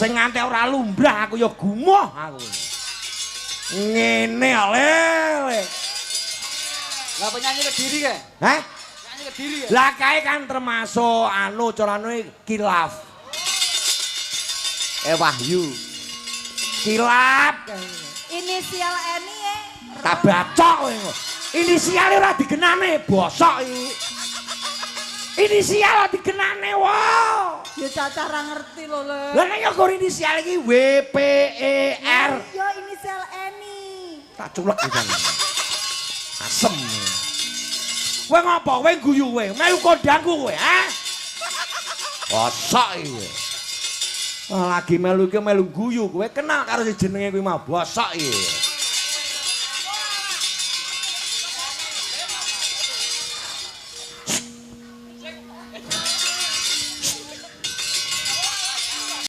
Sing nganti ora lumrah aku ya gumoh aku. Ngene lele. Lah, penyanyi Kediri ke? Hah? Penyanyi Kediri ke? Lah, kae kan termasuk anu carane kilaf. Eh, Wahyu. Kilap. Inisial Eni ya. Tak bacok kowe. Inisiale ora digenane, bosok iki. Inisial ora digenane, wo. Ya cacah ra ngerti lho, Le. Lah, nek yo inisial iki W P E R. Ya inisial Eni. Tak culek iki. Asem. Kowe ngopo? Kowe guyu kowe. Melu kondangku kowe, ha? Bosok iki. Wah, lagi melu iki melu guyu kowe kenal karo si jenenge kuwi mau, bosok iki.